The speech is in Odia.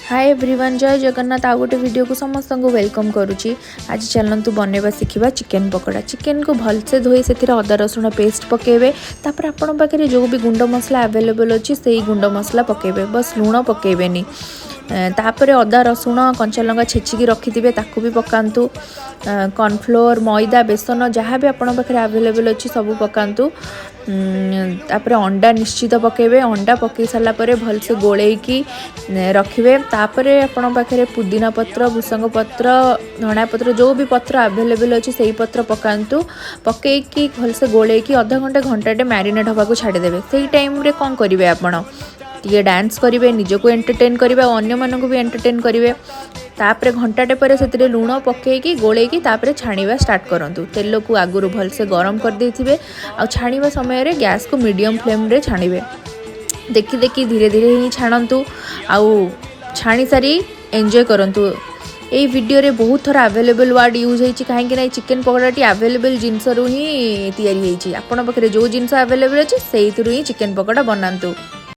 ହାଏ ଏଭ୍ରିୱାନ୍, ଜୟ ଜଗନ୍ନାଥ। ଆଉ ଗୋଟେ ଭିଡ଼ିଓକୁ ସମସ୍ତଙ୍କୁ welcome କରୁଛି। ଆଜି ଚାଲନ୍ତୁ ବନେଇବା ଶିଖିବା ଚିକେନ୍ ପକୋଡ଼ା। ଚିକେନ୍କୁ ଭଲସେ ଧୋଇ ସେଥିରେ ଅଦା ରସୁଣ ପେଷ୍ଟ ପକାଇବେ। ତାପରେ ଆପଣଙ୍କ ପାଖରେ ଯେଉଁ ବି ଗୁଣ୍ଡ ମସଲା ଆଭେଲେବଲ୍ ଅଛି, ସେଇ ଗୁଣ୍ଡ ମସଲା ପକାଇବେ। ବସ୍, ଲୁଣ ପକାଇବେନି। ତାପରେ ଅଦା, ରସୁଣ, କଞ୍ଚା ଲଙ୍କା ଛେଚିକି ରଖିଥିବେ, ତାକୁ ବି ପକାନ୍ତୁ। କର୍ଣ୍ଣଫ୍ଲୋର୍, ମଇଦା, ବେସନ, ଯାହା ବି ଆପଣଙ୍କ ପାଖରେ ଆଭେଲେବଲ୍ ଅଛି, ସବୁ ପକାନ୍ତୁ। ତାପରେ ଅଣ୍ଡା ନିଶ୍ଚିତ ପକାଇବେ। ଅଣ୍ଡା ପକାଇ ସାରିଲା ପରେ ଭଲସେ ଗୋଳେଇକି ରଖିବେ। ତାପରେ ଆପଣଙ୍କ ପାଖରେ ପୁଦିନା ପତ୍ର, ଭୃସଙ୍ଗ ପତ୍ର, ଧଣିଆ ପତ୍ର, ଯେଉଁ ବି ପତ୍ର ଆଭେଲେବଲ୍ ଅଛି, ସେଇ ପତ୍ର ପକାନ୍ତୁ। ପକାଇକି ଭଲସେ ଗୋଳେଇକି ଅଧା ଘଣ୍ଟା, ଘଣ୍ଟାଟେ ମ୍ୟାରିନେଟ୍ ହେବାକୁ ଛାଡ଼ିଦେବେ। ସେଇ ଟାଇମ୍ରେ କ'ଣ କରିବେ ଆପଣ? ଟିକେ ଡ୍ୟାନ୍ସ କରିବେ, ନିଜକୁ ଏଣ୍ଟରଟେନ୍ କରିବେ ଆଉ ଅନ୍ୟମାନଙ୍କୁ ବି ଏଣ୍ଟରଟେନ୍ କରିବେ। ତାପରେ ଘଣ୍ଟାଟେ ପରେ ସେଥିରେ ଲୁଣ ପକାଇକି ଗୋଳେଇକି ତାପରେ ଛାଣିବା ଷ୍ଟାର୍ଟ କରନ୍ତୁ। ତେଲକୁ ଆଗରୁ ଭଲସେ ଗରମ କରିଦେଇଥିବେ ଆଉ ଛାଣିବା ସମୟରେ ଗ୍ୟାସ୍କୁ ମିଡ଼ିୟମ୍ ଫ୍ଲେମ୍ରେ ଛାଣିବେ। ଦେଖି ଦେଖି ଧୀରେ ଧୀରେ ହିଁ ଛାଣନ୍ତୁ ଆଉ ଛାଣି ସାରି ଏନ୍ଜୟ କରନ୍ତୁ। ଏଇ ଭିଡ଼ିଓରେ ବହୁତ ଥର ଆଭେଲେବଲ୍ ୱାର୍ଡ଼ ୟୁଜ୍ ହେଇଛି, କାହିଁକି ନା ଏଇ ଚିକେନ୍ ପକୋଡ଼ାଟି ଆଭେଲେବଲ୍ ଜିନିଷରୁ ହିଁ ତିଆରି ହେଇଛି। ଆପଣଙ୍କ ପାଖରେ ଯେଉଁ ଜିନିଷ ଆଭେଲେବଲ୍ ଅଛି, ସେଇଥିରୁ ହିଁ ଚିକେନ୍ ପକୋଡ଼ା ବନାନ୍ତୁ।